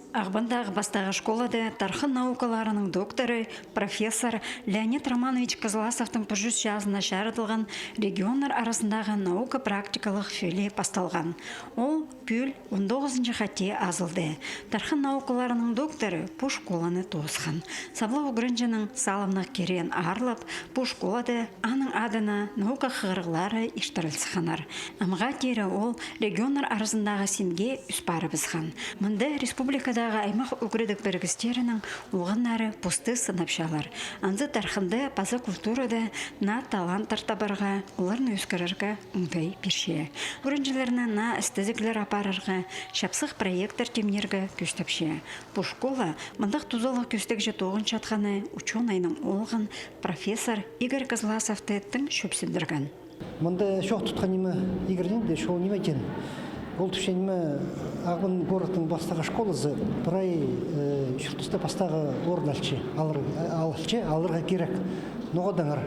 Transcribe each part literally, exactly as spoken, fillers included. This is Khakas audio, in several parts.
Ағбандағы пастағы школада тархын наукаларының докторы, профессор Леонид Романович Кызласовтың пір чӱс чазына чарыдылған регионнар аразындағы наука-практикалығ филиа пасталған. Ол пӱӱл он тоғызынҷы хати азылды. Тархын наукаларының докторы пу школаны тоосхан. Саблығ ӱгренҷінің салымнығ киреен аарлап, пу школада аның адына наука хығырығлары иртіріл сыхханнар. Амға теере ол регионнар аразындағы синге ӱс парыбысхан. Мында республикадағы аймах ӱгредіг пірігістерінің олғаннары посты сынапчалар. Анзы тархында паза культурада наа таланттар табарға, оларны ӧскірерге оңдай пирче. Ӱгренҷілерні наа істезіглер апарарға, чапсых проекттер тимнирге кӧстепче. Пу школа мындағ тузалығ кӧстегҷе тоғынчатханы учёнайның олған, профессор Игорь Кызласовты тың чӧпсіндірген. Мында чоох тутхан ниме Игорь Леонидович, ол ниме теен? Ол тіпче ниме, Ағбан городтың пастағы школазы прай, э, чуртаста пастағы орын алча, алар-, алча, аларға кирек. Ноға даңар.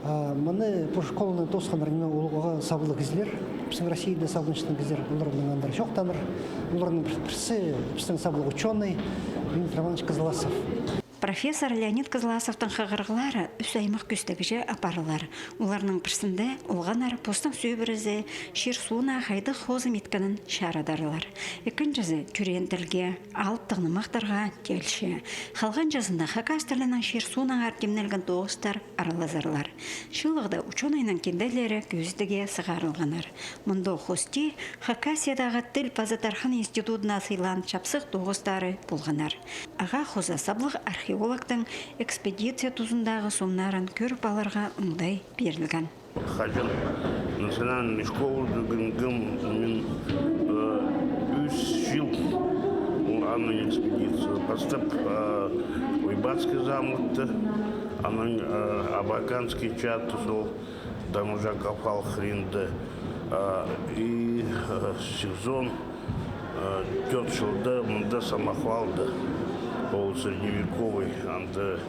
А, мыны пу школаны тоосханнар ниме, ол, оға саблығ кізілер. Пістің Россияда сабланчатхан кізілер, оларның андары чоохтанар. Оларның пір-, пірсі, пістің саблығ учёный Леонид Романович Кызласов. Профессор Леонид Кызласовтың хығырығлары ӱс аймах кӧстегҷе апарылар. Оларның пірсінде олғаннар постың сӧбірезі чир-сууннаң хайдағ хозым иткенін чарыдарлар. Ікінҷізі тӧреен тілге, алыптығ нымахтарға теелче. Халғанҷызында хакас тілінең чир-сууннаңар тимнелген тоғыстар аралазарлар. Чыылығда учёнайның кинделері кӧзідіге сығарылғаннар. Мындох хости Хакасиядағы тіл паза тархын институдына сыйлаан чапсых тоғыстары полғаннар. Ағаа хоза саблығ археологтың экспедиция тузындағы сомнарын кӧріп аларға оңдай пирілген. Хаҷан национальный школа тӱзіргем мин, э, ӱс чыл, ол аның экспедиция. Пастап, э, Уйбатский замокта, анаң, э, Абаканский чатты, сол Доможаков аал хыринда, а, и, э, сезон, э, тӧрт чылда мында Самохвалда. Ол средневековый, анда,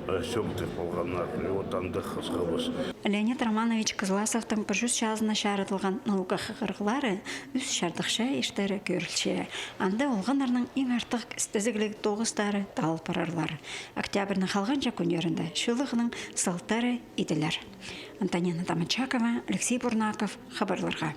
э, сӧӧктер полғаннар. И вот анда хызғабыс. Леонид Романович Кызласовтың пір чӱс чазына чарыдылған наука хығырығлары ӱс чардыхча иртері кӧрілче. Анда олғаннарның иң артых істезігліг тоғыстары талыл парарлар. Октябрьнің халғанҷы кӱннерінде чыылығның салтары иділер. Антонина Тамачакова, Алексей Бурнаков, хабарларға.